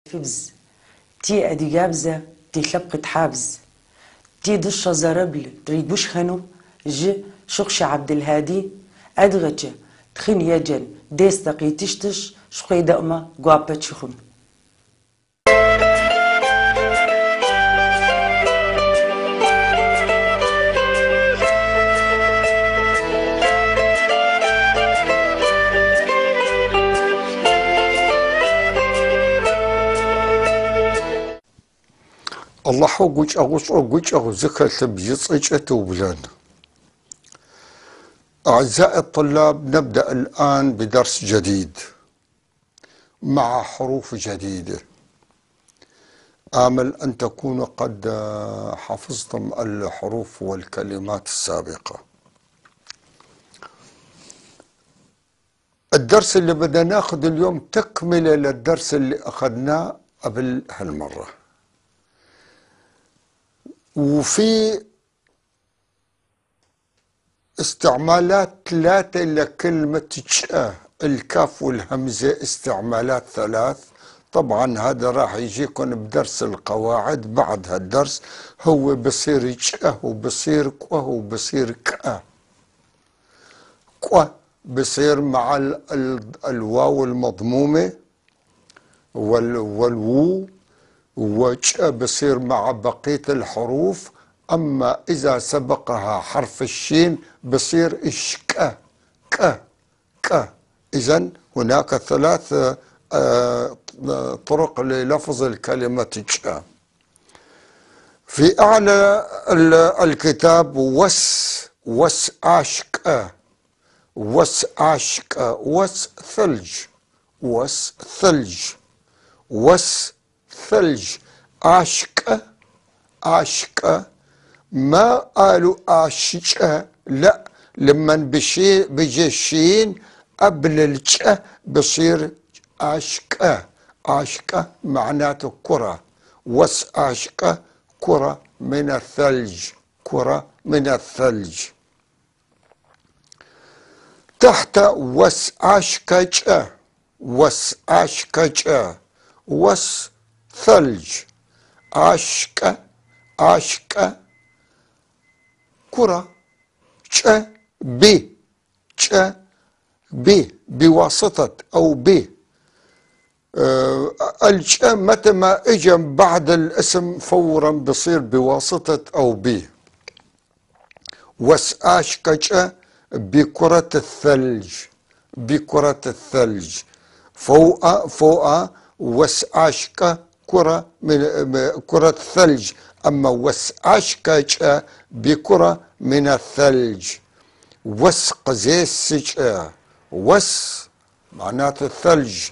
فبز تي أديجابزة تي لبقة حابز تي دشة زربل تريد بوشخنو ج شخش عبد الهادي أدغتش تخن يجن ديستقي تشتش شقي دقمة قوابة شخم. الله حوج أغوص أغوص أغوزك تبجيص إجتوبلان. أعزائي الطلاب، نبدأ الآن بدرس جديد مع حروف جديدة. آمل أن تكونوا قد حفظتم الحروف والكلمات السابقة. الدرس اللي بدنا ناخذ اليوم تكملة للدرس اللي أخذناه قبل هالمرة، وفي استعمالات ثلاثة لكلمة تشأ، الكاف والهمزة استعمالات ثلاث. طبعا هذا راح يجيكم بدرس القواعد بعد هالدرس. هو بصير تشأ وبصير كوه وبصير كأ. كوه بصير مع الواو المضمومة والوو، وتشأ بصير مع بقية الحروف. أما إذا سبقها حرف الشين بصير إشكا ك ك. إذن هناك ثلاث طرق للفظ الكلمة تشأ. في أعلى الكتاب وس وس أشك وس أشك وس ثلج وس ثلج وس ثلج أشك أشك. ما قالوا أشك، لا، لما بيجي الشين قبل الش بصير أشك. أشك معناته كرة. وس أشك كرة من الثلج، كرة من الثلج. تحت وس أشك وس أشك وس ثلج أشك أشك كرة ش ب ش ب بواسطة أو ب. الش متى ما اجى بعد الاسم فورا بصير بواسطة أو ب. وسأشكش بكرة الثلج، بكرة الثلج فوق فوق وسأشك كرة من كرة الثلج. أما وسأشكش بكرة من الثلج. وسقزيسج وس معناته الثلج،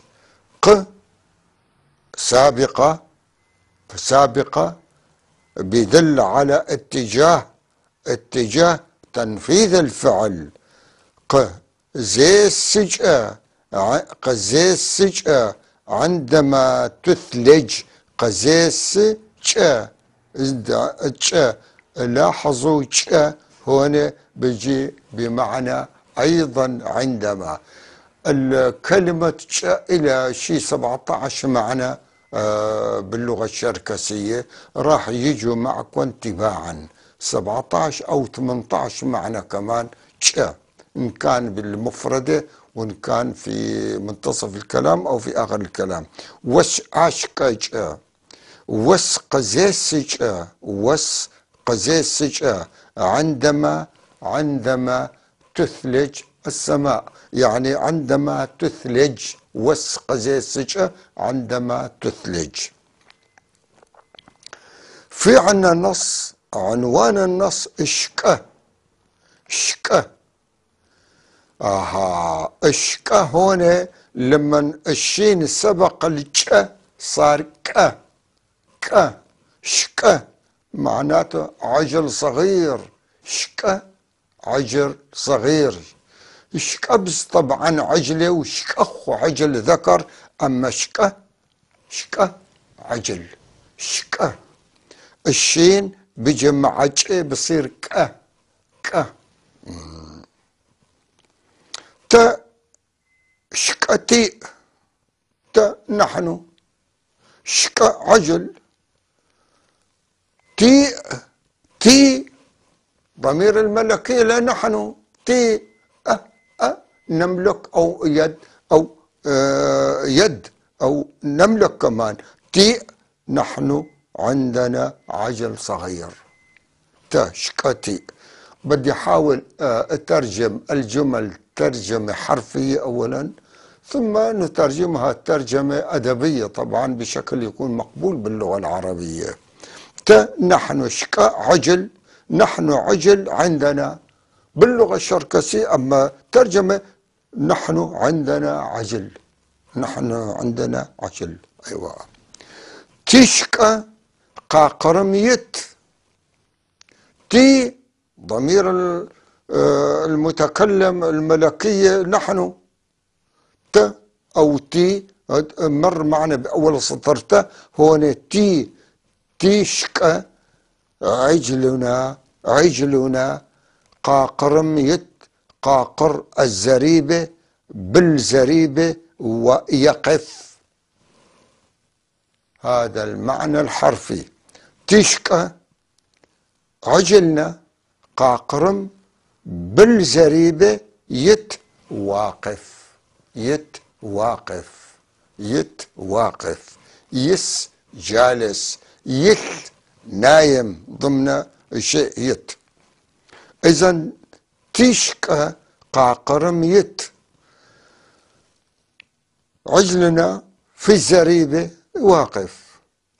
ق سابقة سابقة بيدل على اتجاه اتجاه تنفيذ الفعل. ق زيسج قزيسج عندما تثلج قزيس ج ج. لاحظوا ج هون بيجي بمعنى أيضا عندما. الكلمة ج إلى شيء 17 معنى باللغة الشركسية، راح يجوا معكم تباعا 17 أو 18 معنى كمان ج، إن كان بالمفردة وإن كان في منتصف الكلام أو في آخر الكلام. وس عشق ج وس قزيس ج وس قزيس ج عندما عندما تثلج السماء، يعني عندما تثلج. وس قزيس ج عندما تثلج. في عنا نص، عنوان النص اشكا اشكا. اها اشكا هون لما الشين سبق الج صار ك ك. شكا معناته عجل صغير، شكا عجل صغير. شكبز طبعا عجلة، وشكخ عجل ذكر. أما شكا شكا عجل شكا. الشين بيجي مع ج بصير ك ك. ت شكتي ت نحن شك عجل. تي تي ضمير الملكية لا نحن، تي أ أ نملك أو يد أو يد أو نملك كمان. تي نحن عندنا عجل صغير. تشكتي. بدي أحاول أترجم الجمل ترجمة حرفية أولا، ثم نترجمها ترجمة أدبية طبعا بشكل يكون مقبول باللغة العربية. ت نحن شك عجل، نحن عجل عندنا باللغة الشركسية. أما ترجمة نحن عندنا عجل، نحن عندنا عجل. أيوة. تشك قاقرميت. تي ضمير المتكلم الملكية نحن. ت أو تي مر معنا بأول سطر ت، هون تي تشك عجلنا، عجلنا قاقرميت قاقر الزريبة بالزريبة ويقف. هذا المعنى الحرفي. تشك عجلنا قاقرم بالزريبة يت واقف، يت واقف، يت واقف، يس جالس، يت نايم ضمن شيء يت. إذن تشك قاقرم يت عجلنا في الزريبة واقف،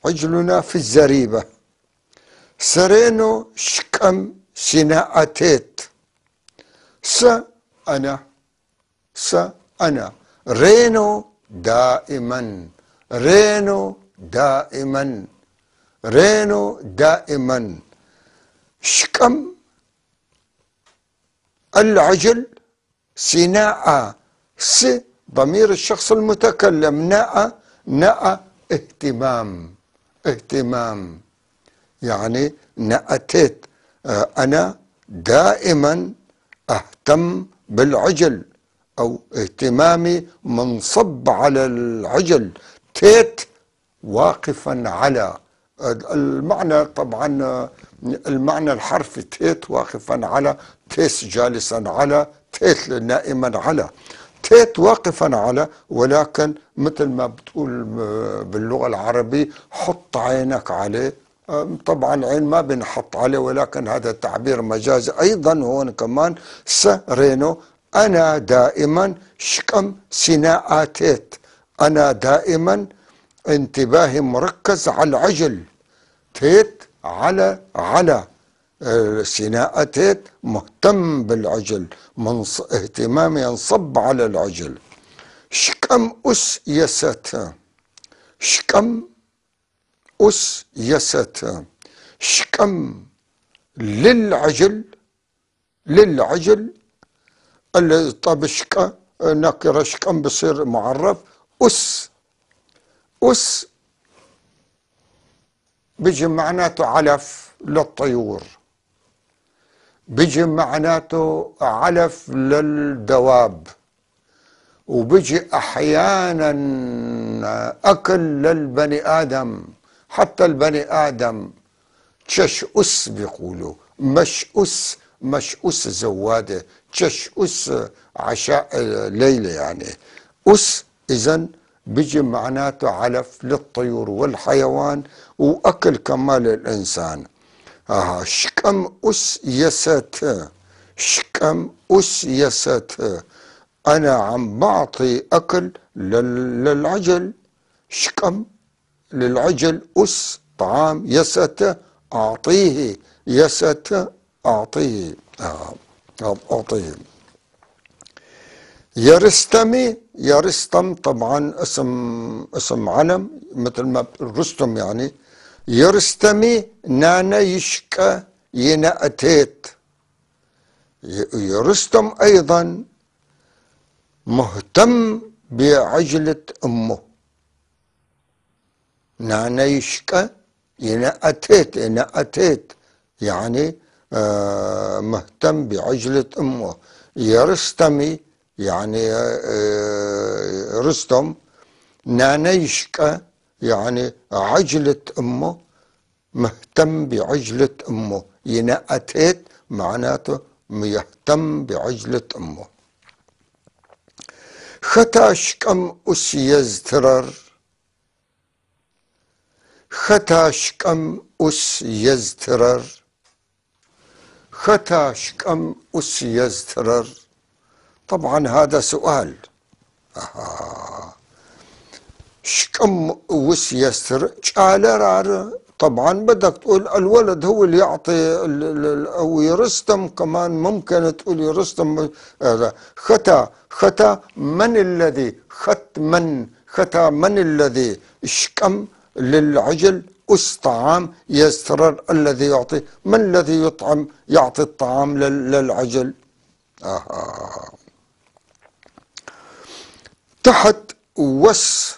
عجلنا في الزريبة. سرينو شكم سناءتيت. س أنا، س أنا، رينو دائما، رينو دائما، رينو دائما. شكم العجل سناء، س ضمير الشخص المتكلم، ناء ناء اهتمام، اهتمام، يعني نأتيت أنا دائما أهتم بالعجل أو اهتمامي منصب على العجل. تيت واقفا على، المعنى طبعا المعنى الحرفي تيت واقفا على، تيس جالسا على، تيت نائما على، تيت واقفا على. ولكن مثل ما بتقول باللغة العربية حط عينك عليه، طبعا العين ما بنحط عليه، ولكن هذا تعبير مجازي أيضا. هون كمان سرينو أنا دائما شكم سناءاتيت، أنا دائما انتباهي مركز على العجل. تيت على على سناءتيت مهتم بالعجل، اهتمامي ينصب على العجل. شكم أس يست، شكم أس يست، شكم للعجل، للعجل. طب شكا نكرة شكم بصير معرف. أس، أس بيجي معناته علف للطيور، بيجي معناته علف للدواب، وبيجي أحيانا أكل للبني آدم. حتى البني آدم تشش أس بيقولوا، مش أس، مش أس زوادة، تشش أس عشاء ليلة يعني. أس إذن بيجي معناته علف للطيور والحيوان وأكل كمان للإنسان. شكم أس يست، شكم أس يست، أنا عم بعطي أكل للعجل. شكم للعجل أس طعام، يست أعطيه، يست أعطيه، أعطيه. يرستمي، يرستم طبعا اسم، اسم علم مثل ما رستم يعني. يرستمي نانا يشكى ينأتيت. يرستم أيضا مهتم بعجلة أمه. نانا يشكى ينأتيت، ينأتيت يعني مهتم بعجلة أمه. يرستمي يعني رستم، نانا يشكى يعني عجلة أمه، مهتم بعجلة أمه. ينأتيت معناته يهتم بعجلة أمه. ختاشكم أس يزترر، ختاشكم أس يزترر، ختاشكم أس يزترر. طبعا هذا سؤال. شكم وس يستر رار. طبعا بدك تقول الولد هو اللي يعطي او يرستم، كمان ممكن تقول يرستم. ختا، ختا من الذي، خت من، ختا من الذي شكم للعجل أس طعام يسترر، الذي يعطي، من الذي يطعم، يعطي الطعام للعجل. تحت وس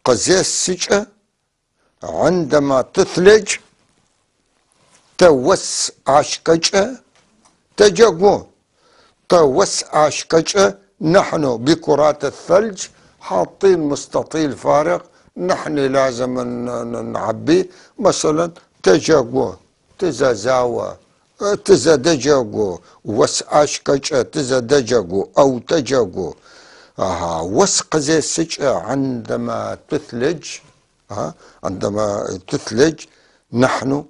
قزيز سجة عندما تثلج توس عشكجة تجاقو، توس عشكجة. نحن بكرات الثلج حاطين مستطيل فارغ، نحن لازم نعبيه. مثلا تجاقو، تزازاوة، تزدجاقو، وس عشكجة تزدجاقو أو تجاقو. وس قزيز سجة عندما تثلج، عندما تثلج نحن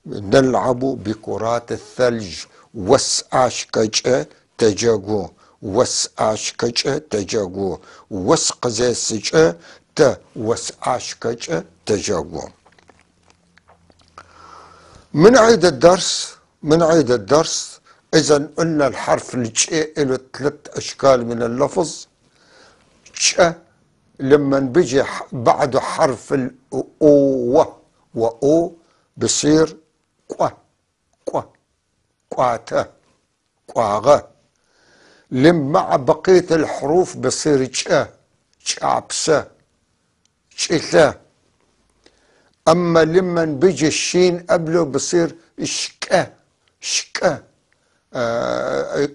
نلعب بكرات الثلج. وس عشكجة تجاقو، وس عشكجة تجاقو، وس قزيز سجة ت وس عشكجة تجاقو. من عيد الدرس، من عيد الدرس. إذا قلنا الحرف الج له 3 أشكال من اللفظ. ج لما بيجي بعده حرف الأو وأو بصير قوا، قوا، قواتا، قواغا. لما مع بقية الحروف بصير ج، جعبسة، جثة. أما لما بيجي الشين قبله بصير شكا، شكا،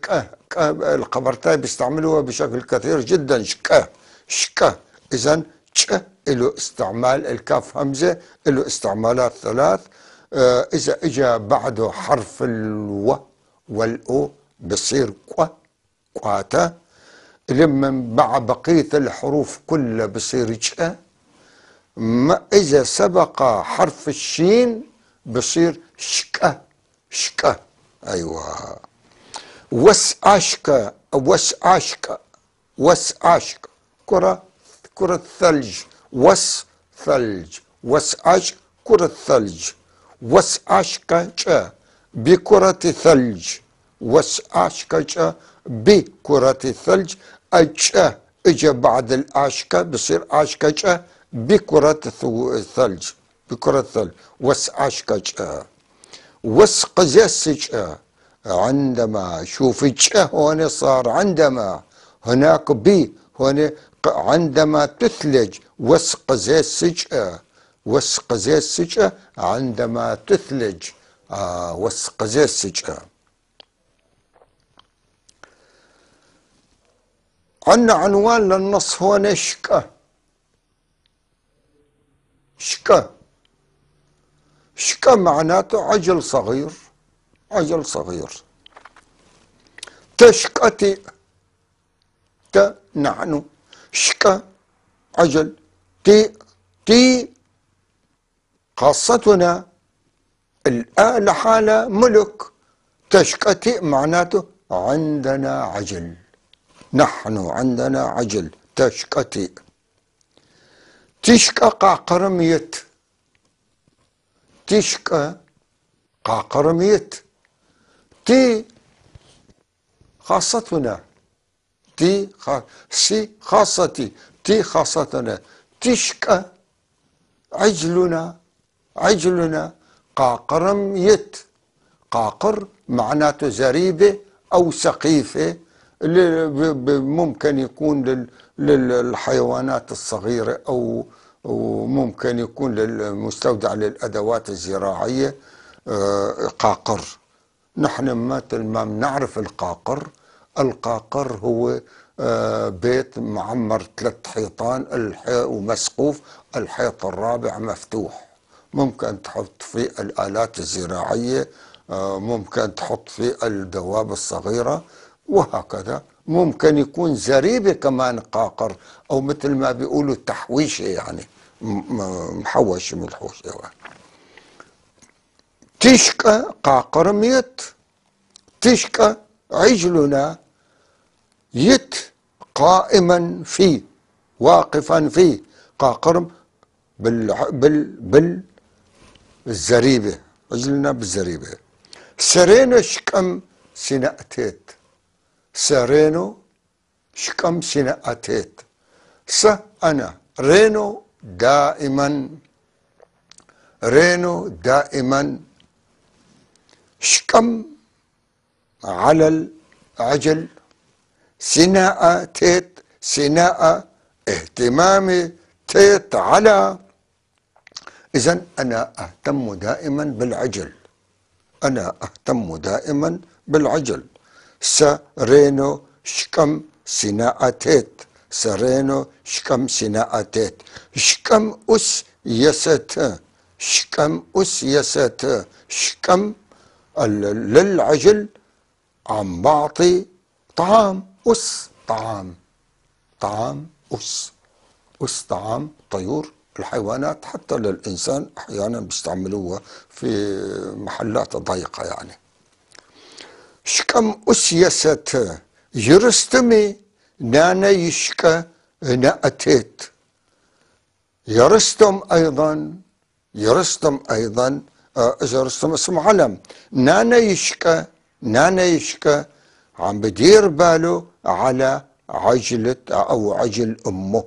ك. القبرتاي بيستعملوها بشكل كثير جدا، شكا، شكا. إذا ج له استعمال، الكاف همزة له استعمالات 3. إذا إجا بعده حرف الو والأو بصير قوا، قواتا. لما مع بقية الحروف كلها بصير ج. ما إذا سبق حرف الشين بصير شكا، شكا. أيوة. وس عشكا، وس عشكا، وس عشكا، كرة، كرة ثلج، وس ثلج، وس عشك كرة ثلج، وس عشكا جا بكرة ثلج، وس عشكا جا بكرة ثلج. أجا إجا بعد العشكا بصير عشكا جا بكرة ثلج، بكرة ثلج، وس عشكا جا. وس قزاس جا عندما شوف جا هون صار عندما، هناك بي هون عندما تثلج. وس قزاس جا، وس قزاس جا عندما تثلج، وس قزاس جا. عندنا عنوان للنص هون شكا، شكا، شكا معناته عجل صغير، عجل صغير. تشكتي، ت نحن، شكا عجل، تي، تي خاصتنا الآ لحالة ملك. تشكتي معناته عندنا عجل، نحن عندنا عجل. تشكتي. تشكى قعقرميت، تشكى قعقرميت. تي خاصتنا، تي سي خاصتي، تي خاصتنا. تشكى عجلنا، عجلنا قاقرميت. قاقر معناته زريبة أو سقيفة، اللي ممكن يكون للحيوانات الصغيرة أو وممكن يكون للمستودع للأدوات الزراعية. قاقر. نحن مثل ما بنعرف القاقر، القاقر هو بيت معمر 3 حيطان ومسقوف، الحيط الرابع مفتوح، ممكن تحط فيه الآلات الزراعية، ممكن تحط فيه الدواب الصغيرة وهكذا. ممكن يكون زريبة كمان قاقر، أو مثل ما بيقولوا تحويشة، يعني محوش من الحوش. تشكى قاقر ميت، تشكى عجلنا يت قائما فيه، واقفا فيه، قاقرم بالزريبة، عجلنا بالزريبة. سرينو شكم سنأتيت، سرينو شكم سنأتيت، س أنا رينو دائما، رينو دائما، شكم على العجل، سناء تيت، سناء اهتمامي تيت على. إذن أنا أهتم دائما بالعجل، أنا أهتم دائما بالعجل. سرينو شكم سناء تيت، سرينو شكم سناء تيت، شكم أس يست، شكم أس يست، شكم للعجل عم بعطي طعام، أس طعام، طعام أس، أس طعام طيور الحيوانات، حتى للإنسان أحيانا بيستعملوها في محلات ضيقة يعني. شكم أس يست يرستمي نانا يشكى نأتيت، يرستم أيضا، يرستم أيضا، إذا رستم اسم علم، نانا يشكى، نانا يشكى عم بدير باله على عجلة أو عجل أمه.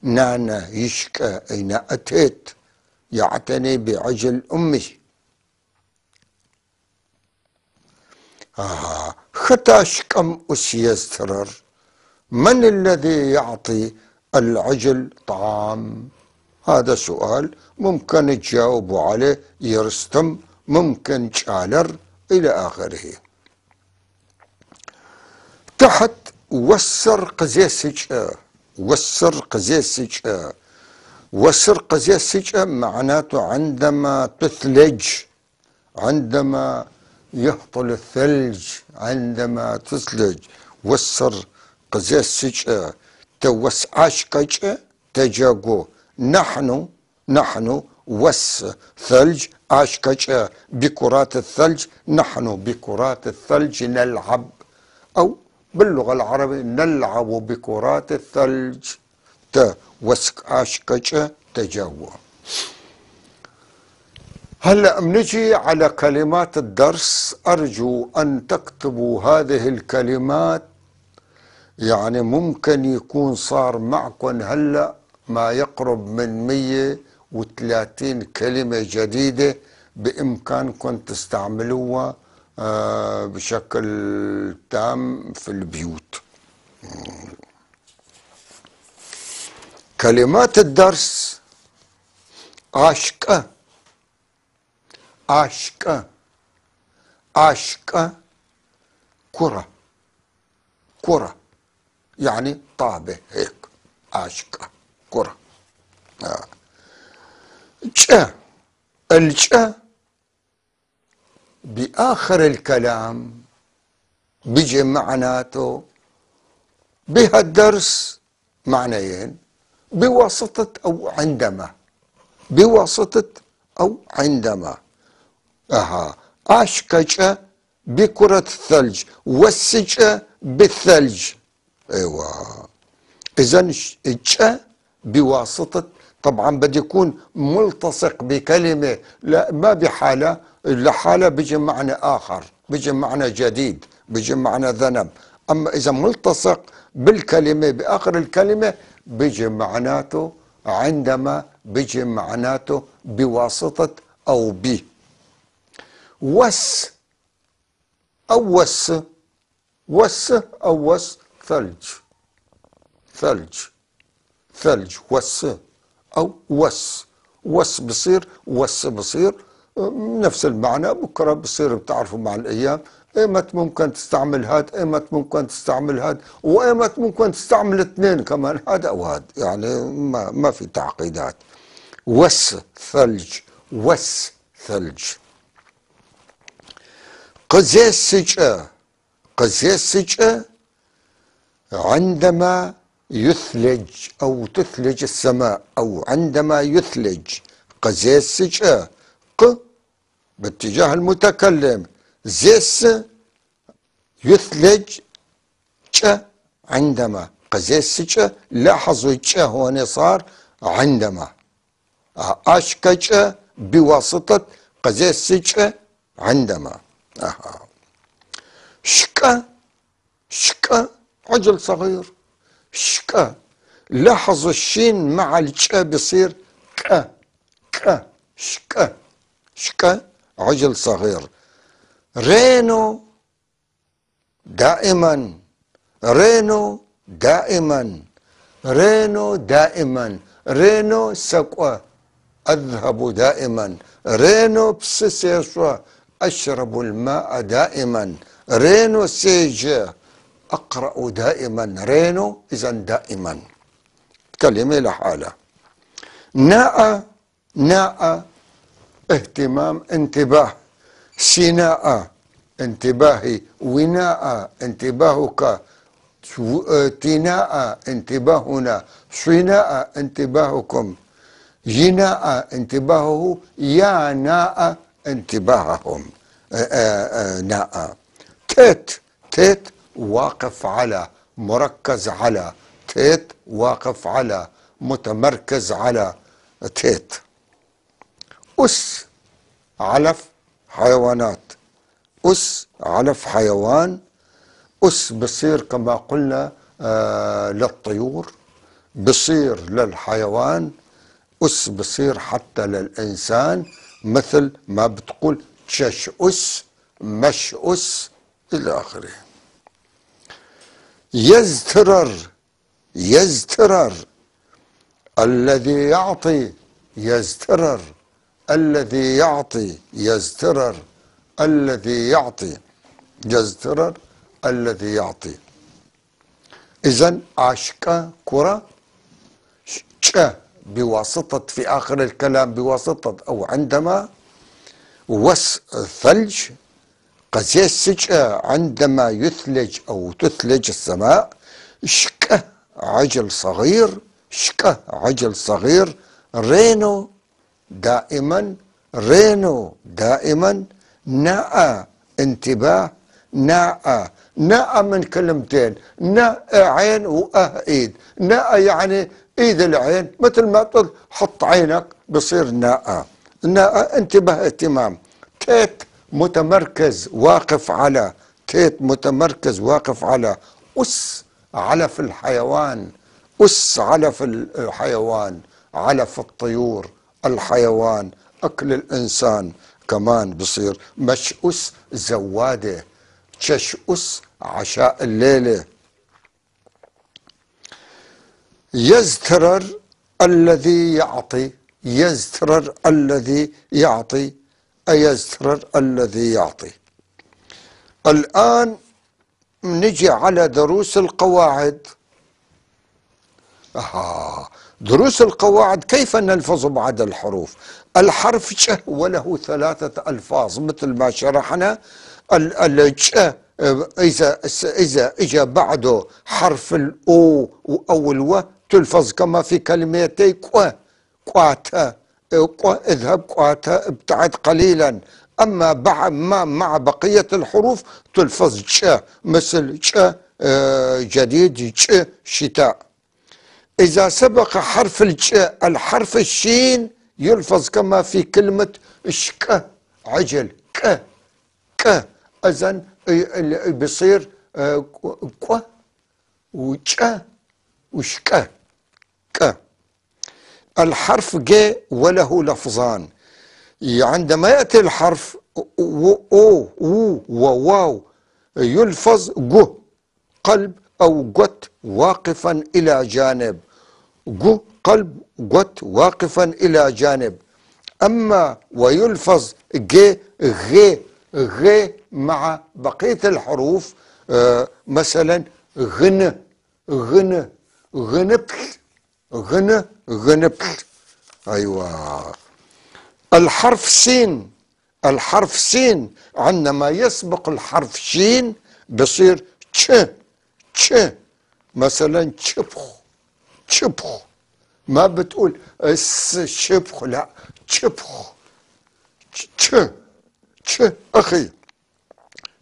نانا يشكى أين أتيت، يعتني بعجل أمه. ختاش كم أسيسترر، من الذي يعطي العجل طعام؟ هذا سؤال ممكن تجاوبوا عليه، يرستم، ممكن تشالر، إلى آخره. تحت وسر قزيسج، وسر قزيسج، وسر قزيسج معناته عندما تثلج، عندما يهطل الثلج، عندما تثلج وسر قزيسج توس عشقج تجاجو. نحن وس ثلج عشقج بكرات الثلج، نحن بكرات الثلج نلعب، أو باللغة العربية نلعب بكرات الثلج. ت وسك عشقج تجاو. هلأ بنجي على كلمات الدرس. أرجو أن تكتبوا هذه الكلمات، يعني ممكن يكون صار معكم هلأ ما يقرب من 130 كلمة جديدة بإمكانكم تستعملوها بشكل تام في البيوت. كلمات الدرس: عشقة، عشقة، عشقة، كرة، كرة يعني طابة هيك، عشقة كرة. جاء، الجاء بآخر الكلام بيجي معناته بهالدرس معنيين: بواسطة أو عندما، بواسطة أو عندما. أشكج بكرة الثلج، وسج بالثلج. ايوه، إذا جاء بواسطة، طبعا بده يكون ملتصق بكلمة، لا ما بحالة، لحالة بيجي معنى آخر، بيجي معنى جديد، بيجي معنى ذنب. أما إذا ملتصق بالكلمة بآخر الكلمة بيجي معناته عندما، بيجي معناته بواسطة أو ب. وس أو وس، وس أو وس ثلج، ثلج، ثلج، وس أو وس، وس بصير، وس بصير نفس المعنى. بكرة بصير بتعرفوا مع الأيام ايمت ممكن تستعمل هاد، ايمت ممكن تستعمل هاد، وايمت ممكن تستعمل اثنين كمان، هذا وهاد، يعني ما في تعقيدات. وس ثلج، وس ثلج. قزيسجة، قزيسجة عندما يثلج أو تثلج السماء، أو عندما يثلج. قزيسجة، ق باتجاه المتكلم، زيس يثلج، ج عندما. قزيسجة، لاحظوا ج هون صار عندما، أشكج بواسطة قزيسجة عندما. شك، شك عجل صغير، شك. لاحظوا الشين مع الج بصير ك، ك، شك، شك عجل صغير. رينو دائما، رينو دائما، رينو دائما، رينو سقوة أذهب دائما، رينو بسسيسوة أشرب الماء دائما، رينو سيجة أقرأ دائما، رينو إذا دائما، كلمة لحالة. ناء، ناء اهتمام انتباه، سيناء انتباهي، وناء انتباهك، تناء انتباهنا، صناء انتباهكم، جناء انتباهه، يا ناء انتباههم. ناء. تيت، تيت واقف على، مركز على، تيت واقف على، متمركز على، تيت. أس علف حيوانات، أس علف حيوان. أس بصير كما قلنا للطيور، بصير للحيوان، أس بصير حتى للإنسان، مثل ما بتقول تشش أس، مش أس، إلى آخره. يزترر، يزترر الذي يعطي، يزترر الذي يعطي، يزترر الذي يعطي، يزترر الذي يعطي. إذن عشق كرة، ش بواسطة في آخر الكلام بواسطة أو عندما، وس ثلج، قزيسج عندما يثلج أو تثلج السماء، شك عجل صغير، شك عجل صغير، رينو دائما، رينو دائما، ناء انتباه، ناء، ناء من كلمتين، ناء عين وأه إيد، ناء يعني إيد العين، مثل ما تقول حط عينك بصير ناء، ناء انتباه اهتمام. تيت متمركز واقف على، تيت متمركز واقف على، أس علف الحيوان، أس علف الحيوان، علف الطيور، الحيوان، أكل الإنسان كمان بصير. مشأس زوادة، تشأس عشاء الليلة. يزترر الذي يعطي، يزترر الذي يعطي، أيزترر الذي يعطي. الآن نجي على دروس القواعد. دروس القواعد كيف نلفظ بعد الحروف؟ الحرف ش وله 3 ألفاظ مثل ما شرحنا. الش إذا إجا بعده حرف الأو أو الو تلفظ كما في كلمتي كوا، كواتا، كوا اذهب، كواتا ابتعد قليلا. أما مع بقية الحروف تلفظ ش، مثل ش جديد، ش شتاء. إذا سبق حرف الش الحرف الشين يلفظ كما في كلمة شك عجل، ك ك، إذن بيصير كو وش وشك ك. الحرف ج وله لفظان، عندما يأتي الحرف أو و وواو يلفظ جو قلب أو جت واقفا إلى جانب، جو قلب جت واقفا إلى جانب. أما ويلفظ ج غ غ مع بقية الحروف. مثلا غن غن غنبل غن غنبل. أيوة. الحرف سين، الحرف سين عندما يسبق الحرف شين بصير تش تش. مثلا تشبخ تشبخ، ما بتقول اس شبخ، لا تشبخ تش تش أخي،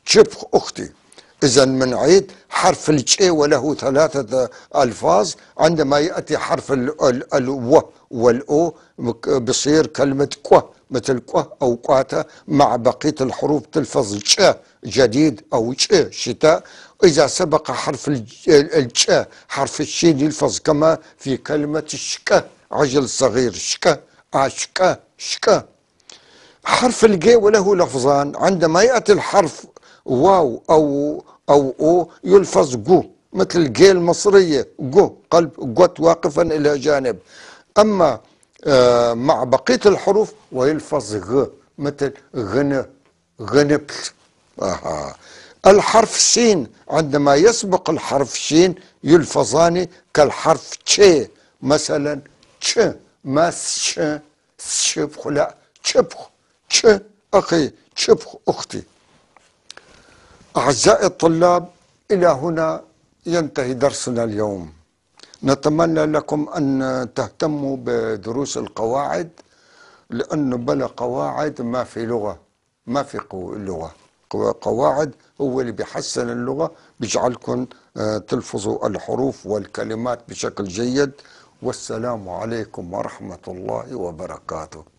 تشبخ أختي. إذا منعيد حرف التش وله 3 ألفاظ. عندما يأتي حرف الو والأو بصير كلمة كو، مثل كو أو قاتا، مع بقية الحروف تلفظ تش جديد أو تش شتاء. إذا سبق حرف التش حرف الشين يلفظ كما في كلمة الشكا، عجل صغير، شكا عشكا شكا. حرف الجي وله لفظان. عندما يأتي الحرف واو أو أو يلفظ جو، مثل الجي المصرية جو، قلب جوت واقفا إلى جانب. أما مع بقية الحروف ويلفظ غ، مثل غن غنبل. الحرف سين عندما يسبق الحرف شين يلفظان كالحرف تشي، مثلا تش، ما ش شبخ، لا تشبخ تش أخي، تشبخ أختي. أعزائي الطلاب، إلى هنا ينتهي درسنا اليوم. نتمنى لكم أن تهتموا بدروس القواعد، لأنه بلا قواعد ما في لغة، ما في لغة. قواعد هو اللي بيحسن اللغة، بيجعلكم تلفظوا الحروف والكلمات بشكل جيد. والسلام عليكم ورحمة الله وبركاته.